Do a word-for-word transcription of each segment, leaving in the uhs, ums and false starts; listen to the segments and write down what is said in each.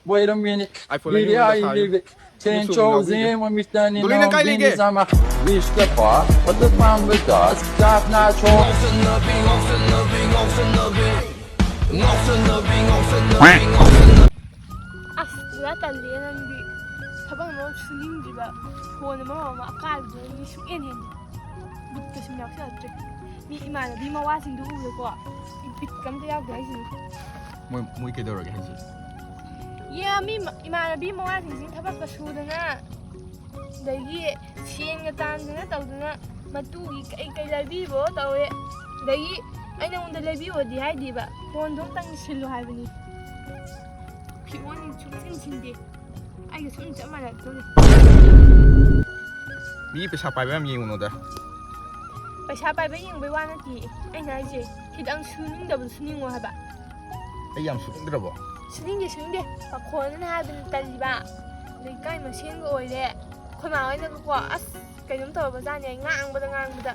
Wait a minute. iPhone Really, ꯂꯩꯅꯤꯡꯕ I ꯄꯩꯁꯥ live it. Change ꯌꯨꯝ shows ꯂꯧꯕꯤꯒꯦ꯫ him when we standing ꯗꯣꯂꯤ, ꯅꯪ on ꯀꯥꯏ ꯂꯩꯒꯦ? business. I'm a rich stepper. What the fun with us? Top notch. ꯑꯁ ꯄꯨꯔꯥ ꯇꯜꯂꯦ ꯅꯪꯗꯤ꯫ ꯊꯕꯛ ꯑꯃ ꯁꯨꯅꯤꯡꯗ꯭ꯔꯤꯕ, ꯐꯣꯟ ꯑꯃ ꯑꯃ ꯑꯀꯥꯏꯕꯗꯣ ꯑꯩꯗꯤ ꯁꯨꯛꯍꯦꯟ ꯍꯦꯟꯗꯦ꯫ ꯕꯤꯠꯀ ꯁꯨꯝ ꯌꯥꯎꯁꯜꯂꯛꯇ꯭ꯔꯦ꯫ ꯃꯤ ꯏꯃꯥꯟꯅꯕꯤ ꯃꯋꯥꯁꯤꯡꯗꯣ ꯎꯕꯗꯀꯣ ꯕꯤꯠꯀ ꯑꯝꯇ ꯌꯥꯎꯗꯦ ꯍꯥꯏꯁꯤꯅꯤ꯫ ꯃꯣꯏ ꯃꯣꯏ ꯀꯩꯗꯧꯔꯒꯦ ꯍꯥꯏꯁꯦ? ꯌꯦ ꯃꯤ ꯏꯃꯥꯟꯅꯕꯤ ꯃꯋꯥꯁꯤꯡꯁꯤꯅ ꯊꯕꯛꯀ ꯁꯨꯗꯅ, ꯑꯗꯒꯤ ꯁꯦꯟꯒ ꯇꯥꯟꯗꯅ ꯇꯧꯗꯅ, ꯃꯇꯨꯒꯤ ꯀꯩ ꯀꯩ ꯂꯩꯕꯤꯕꯣ ꯇꯧꯋꯦ꯫ ꯑꯗꯒꯤ ꯑꯩ ꯅꯉꯣꯟꯗ ꯂꯩꯕꯤꯌꯣꯗꯤ ꯍꯥꯏꯗꯦꯕ, ꯐꯣꯟꯗꯣ ꯑꯝꯇꯪ ꯁꯤꯜꯂꯣ ꯍꯥꯏꯕꯅꯤ꯫ ꯐꯤꯔꯣꯟ ꯁꯨꯡꯁꯤꯟ ꯁꯤꯟꯗꯦ꯫ ꯑꯩꯒ ꯁꯨꯝ ꯆꯞ ꯃꯥꯟꯅꯗꯣꯔꯤ꯫ ꯃꯤ ꯄꯩꯁꯥ ꯄꯥꯏꯕ ꯌꯥꯝ ꯌꯦꯡꯉꯨꯅꯨꯗ꯫ ꯄꯩꯁꯥ ꯄꯥꯏꯕ ꯌꯦꯡꯕꯩ ꯋꯥ ꯅꯠꯇꯦ꯫ ꯑꯩꯅ ꯍꯥꯏꯁꯦ ꯈꯤꯇꯪ ꯁꯨꯅꯤꯡꯗꯕꯗꯣ ꯁꯨꯅꯤꯡꯉꯣ ꯍꯥꯏꯕ꯫ ꯑꯩ ꯌꯥꯝ ꯁꯨꯅꯤꯡꯗ꯭ꯔꯕꯣ? ꯁꯨꯅꯤꯡꯗꯦ, ꯁꯨꯅꯤꯡꯗꯦ꯫ ꯄꯥꯈꯣꯟꯗꯅ ꯍꯥꯏꯕꯅꯤ ꯇꯜꯂꯤꯕ꯫ ꯂꯩꯀꯥꯏ ꯃꯁꯦꯟꯒ ꯑꯣꯏꯔꯦ꯫ ꯑꯩꯈꯣꯏ ꯃꯥ ꯍꯣꯏꯅꯒꯀꯣ ꯑꯁ ꯀꯩꯅꯣꯝ ꯇꯧꯔꯕꯖꯥꯠꯅꯦ, ꯑꯩ ꯉꯥꯡꯕꯗ ꯉꯥꯡꯕꯗ꯫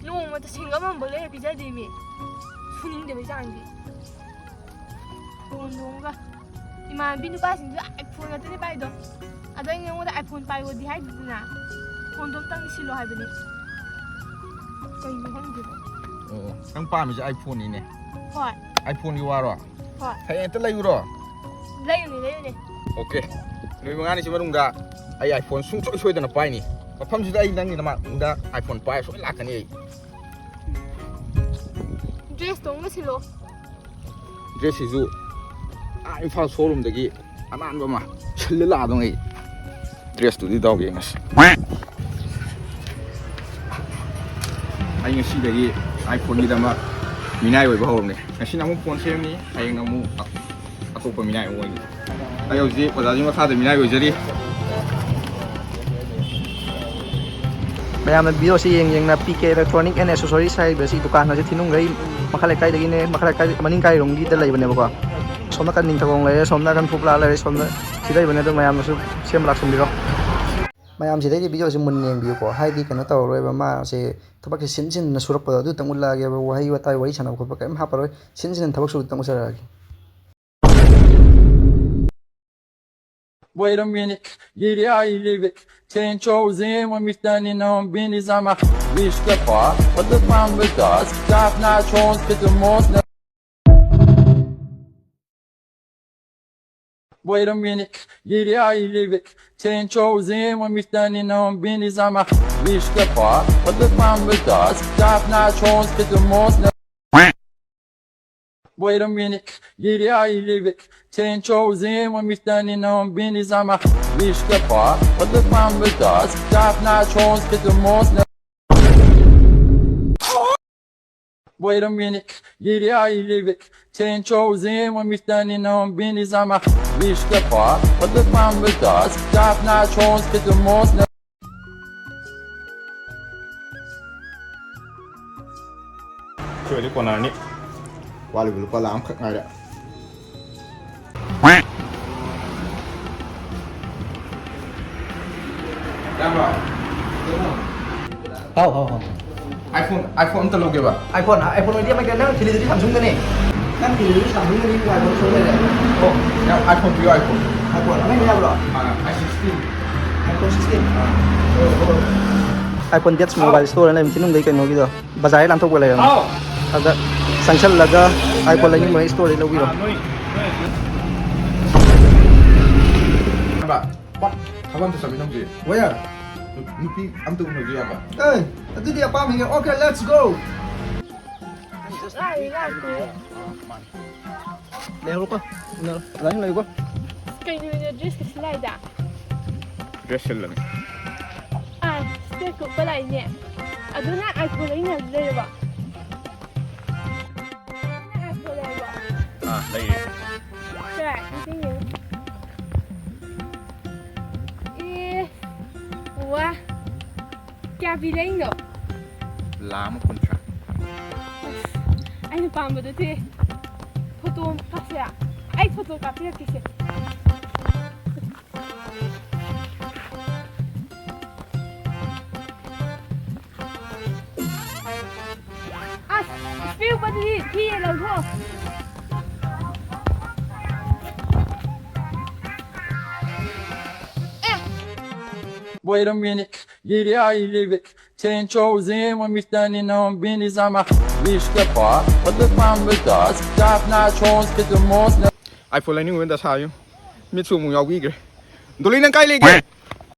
ꯅꯣꯡꯃꯇ ꯁꯤꯡꯒꯝ ꯑꯃꯐꯥꯎ ꯂꯩꯔ ꯄꯤꯖꯗꯦꯃꯤ꯫ ꯁꯨꯅꯤꯡꯗꯕꯩ ꯆꯥꯡꯗꯤ꯫ ꯐꯣꯟ ꯂꯣꯡꯒ ꯏꯃꯥꯟꯅꯕꯤ ꯅꯨꯄꯥꯁꯤꯡꯁꯨ iPhone ꯉꯥꯛꯇꯅꯦ ꯄꯥꯏꯗꯣ꯫ ꯑꯗꯣ ꯑꯩ ꯅꯉꯣꯟꯗ iPhone ꯄꯥꯏꯌꯣꯗꯤ ꯍꯥꯏꯗꯦꯗꯅ꯫ ꯐꯣꯟꯗꯣ ꯑꯝꯇꯪ ꯁꯤꯜꯂꯣ ꯍꯥꯏꯕꯅꯤ꯫ ꯀꯩꯅꯣ ꯈꯪꯗꯦꯕ꯫ ꯑꯣ, ꯅꯪ ꯄꯥꯝꯃꯤꯁꯦ iPhone ꯅꯤꯅꯦ꯫ ꯍꯣꯏ꯫ iPhone ꯒꯤ ꯋꯥꯔꯣ? ꯍꯣꯏ꯫ ꯍꯌꯦꯡ ꯍꯦꯛꯇ ꯂꯩꯔꯨꯔꯣ? ꯂꯩꯔꯨꯅꯦ, ꯂꯩꯔꯨꯅꯦ꯫ OK꯫ ꯅꯨꯃꯤꯠ ꯃꯉꯥꯅꯤꯁꯤ ꯃꯅꯨꯡꯗ ꯑꯩ iPhone ꯁꯨꯡꯁꯣꯏ ꯁꯣꯏꯗꯅ ꯄꯥꯏꯅꯤ꯫ ꯃꯐꯝꯁꯤꯗ ꯑꯩ ꯅꯪꯒꯤ ꯅꯃꯥꯡꯗ iPhone ꯄꯥꯏꯔ ꯁꯣꯏ ꯂꯥꯛꯀꯅꯤ ꯑꯩ꯫ Dress ꯇꯣ ꯑꯃꯒ ꯁꯤꯜꯂꯣ꯫ Dress ꯁꯤꯁꯨ ꯑꯥ ꯏꯝꯐꯥꯜ showroom ꯗꯒꯤ ꯑꯅꯥꯟꯕ ꯑꯃ ꯁꯤꯜꯂ ꯂꯥꯛꯑꯗꯧꯅꯤ ꯑꯩ꯫ Dress ꯇꯨꯗꯤ ꯗꯥꯎ ꯌꯦꯡꯉꯁꯤ꯫ ꯑꯩ ꯉꯁꯤꯗꯒꯤ iPhone ꯒꯤꯗꯃꯛ ꯃꯤꯅꯥꯏ ꯑꯣꯏꯕ ꯍꯧꯔꯕꯅꯦ꯫ ꯉꯁꯤꯅ ꯑꯃꯨꯛ ꯐꯣꯟ ꯁꯦꯝꯅꯤ, ꯍꯌꯦꯡꯅ ꯑꯃꯨꯛ ꯑ-, ꯑꯇꯣꯞꯄ ꯃꯤꯅꯥꯏ ꯑꯃꯨꯛ ꯑꯣꯏꯅꯤ꯫ ꯑꯩ ꯍꯧꯖꯤꯛ ꯑꯣꯖꯥꯒꯤ ꯃꯈꯥꯗ ꯃꯤꯅꯥꯏ ꯑꯣꯏꯖꯔꯤ꯫ ꯃꯌꯥꯝꯅ video ꯁꯤ ꯌꯦꯡ ꯌꯦꯡꯅ P K Electronic and Accessories ꯍꯥꯏꯔꯤꯕꯁꯤ ꯗꯨꯀꯥꯟ ꯑꯁꯤ ꯊꯤꯅꯨꯡꯒꯩ ꯃꯈꯥ ꯂꯩꯀꯥꯏꯗꯒꯤꯅꯦ, ꯃꯈꯥ ꯂꯩꯀꯥꯏ ꯃꯅꯤꯡ ꯀꯥꯏꯔꯣꯝꯒꯤꯗ ꯂꯩꯕꯅꯦꯕꯀꯣ꯫ ꯁꯣꯝ ꯅꯥꯀꯟ ꯅꯤꯡꯊꯧꯈꯣꯡ ꯂꯩꯔꯦ, ꯁꯣꯝ ꯅꯥꯀꯟ ꯐꯨꯞꯂꯥ ꯂꯩꯔꯦ, ꯁꯣꯝꯗ ꯁꯤ ꯂꯩꯕꯅꯦ꯫ ꯑꯗꯣ ꯃꯌꯥꯝꯅꯁꯨ ꯁꯦꯝꯕ ꯂꯥꯛꯁꯟꯕꯤꯔꯣ꯫ ꯃꯌꯥꯝ ꯁꯤꯗꯩꯗꯤ video ꯁꯤ ꯃꯨꯟꯅ ꯌꯦꯡꯕꯤꯌꯨꯀꯣ꯫ ꯍꯥꯏꯗꯤ ꯀꯩꯅꯣ ꯇꯧꯔꯔꯣꯏꯕ, ꯃꯥꯁꯦ ꯊꯕꯛꯁꯦ ꯁꯤꯟ ꯁꯤꯟꯅ ꯁꯨꯔꯛꯄꯗꯣ ꯑꯗꯨꯇꯪ ꯎꯠꯂꯛꯑꯒꯦꯕ꯫ ꯋꯥꯍꯩ ꯋꯥꯇꯥꯏ ꯋꯥꯔꯤ ꯁꯥꯟꯅꯕ ꯈꯣꯠꯄ ꯀꯔꯤꯝ ꯍꯥꯞꯄꯔꯣꯏ꯫ ꯁꯤꯟ ꯁꯤꯟꯅ ꯊꯕꯛ ꯁꯨꯕꯗꯨꯇꯪ ꯎꯠꯆꯔꯛꯑꯒꯦ꯫ Wait a minute, get out of it. Ten toes in when me standing on business. I'm a rich stepper, but the bomb with us. Top notch horns, fit the most. Wait a minute, get out of it. Ten toes in when me standing on business. I'm a rich stepper, but the bomb with us. Top notch horns, fit the most. Wait a minute, get out of it. Ten toes in when me standing on business. I'm a rich stepper, but the bomb with us. Top notch horns, fit the most. Wait a minute, get out of it. Ten toes in when me standing on business. I'm a rich stepper, but the bomb with us. Top notch horns, fit the most. ꯁꯣꯏꯗꯤ ꯀꯣꯟꯅꯔꯅꯤ꯫ ꯋꯥꯠꯂꯤꯕ ꯂꯨꯄꯥ ꯂꯥꯈ ꯑꯃꯈꯛ ꯉꯥꯏꯔꯦ꯫ ꯏꯌꯥꯝꯕ꯫ ꯍꯥꯎ, ꯍꯥꯎ, ꯍꯥꯎ꯫ iPhone, iPhone ꯑꯝꯇ ꯂꯧꯒꯦꯕ꯫ iPhone, iPhone ꯑꯣꯏꯗꯤ ꯑꯃ ꯅꯪ ꯊꯤꯜꯂꯤꯗꯨꯗꯤ Samsungꯗꯅꯦ꯫ ꯅꯪ ꯊꯤꯜꯂꯤꯗꯨꯗꯤ Samsungꯗꯅꯤ, iPhone ꯁꯣꯏ ꯂꯩꯔꯦ꯫ ꯑꯣ, ꯌꯥꯝ iPhone ꯄꯤꯌꯨ, iPhone꯫ iPhone ꯑꯃ ꯍꯦꯛꯇ ꯌꯥꯕ꯭ꯔꯣ? ꯑꯥ, i sixteen꯫ iPhone sixteen? Ah. iPhone Dates how. Mobile Store ꯑꯅ ꯂꯩꯕ ꯆꯤꯡꯅꯨꯡꯗꯩ ꯀꯩꯅꯣꯒꯤꯗꯣ꯫ ꯕꯖꯥꯔ ꯂꯥꯟꯊꯣꯛꯄ ꯂꯩꯔꯝꯅꯦ꯫ ꯍꯥꯎ꯫ ꯑꯗ ꯆꯪꯁꯜꯂꯒ iPhone ꯂꯩꯅꯤꯡꯕ store ꯂꯧꯕꯤꯔꯣ꯫ ꯑꯥ, ꯅꯣꯏ, ꯅꯣꯏ꯫ ꯏꯌꯥꯝꯕ, ꯄꯠ, ꯊꯕꯛ ꯑꯝꯇ ꯆꯠꯃꯤꯟꯅꯧꯁꯦ꯫ Where? ꯅꯨ-, ꯅꯨꯄꯤ ꯑꯝꯇ ꯎꯅꯧꯁꯦ, ꯏꯌꯥꯝꯕ꯫ ꯑꯦ, ꯑꯗꯨꯗꯤ ꯑꯄꯥꯝꯕ ꯍꯦꯛ-, okay, let's go. ꯂꯥꯛꯏ, ꯂꯥꯛꯇꯦ꯫ ꯂꯩꯍꯧꯔꯣꯀꯣ꯫ ꯎꯅꯔꯣ꯫ ꯑꯗꯨꯃꯥꯏꯅ ꯂꯩꯌꯨꯀꯣ꯫ ꯀꯩꯅꯣꯅꯦ, dress ꯀ ꯁꯤꯜꯂꯛꯏꯗ? Dress ꯁꯤꯜꯂꯅꯤ꯫ ꯑꯥ, skirt ꯀꯨꯞꯄ ꯂꯥꯛꯏꯅꯦ꯫ ꯑꯗꯨ ꯅꯪ iPhone ꯂꯩꯅꯤ ꯍꯥꯏꯕꯗꯨ ꯂꯩꯔꯕꯣ? ꯅꯪ iPhone ꯂꯩꯔꯕꯣ? ꯑꯥ, ꯂꯩꯌꯦ꯫ ꯀꯗꯥꯏ? ꯑꯝꯇ ꯌꯦꯡꯉꯨ꯫ ꯑꯦ, ꯋꯥ꯫ ꯀꯌꯥ ꯄꯤ ꯂꯩꯅꯣ? ꯂꯥꯈ ꯑꯃ ꯀꯨꯟꯊ꯭ꯔꯥ꯫ ꯑꯁ, ꯑꯩꯅ ꯄꯥꯝꯕꯗꯨ ꯊꯤ꯫ Photo ꯑꯃ ꯀꯥꯞꯁꯤꯔꯥ? ꯑꯩ photo ꯀꯥꯞꯄꯤꯔꯛꯀꯦꯁꯦ꯫ ꯑꯁ, ꯏꯁꯄꯦꯛ ꯎꯞꯄꯗꯨꯗꯤ ꯊꯤꯌꯦ, ꯂꯧꯊꯣꯛꯑꯣ꯫ Wait a minute, get out of here. Ten toes in when we standing on business. I'm a rich the bar, but the mama does. Top notch horns, get the most. iPhone ꯂꯩꯅꯤꯡꯕ ꯗꯁꯥ ꯌꯨꯝ ꯃꯤꯠꯁꯨ ꯑꯃꯨꯛ ꯌꯥꯎꯕꯤꯈ꯭ꯔꯦ꯫ ꯗꯣꯂꯤ, ꯅꯪ ꯀꯥꯏ ꯂꯩꯒꯦ?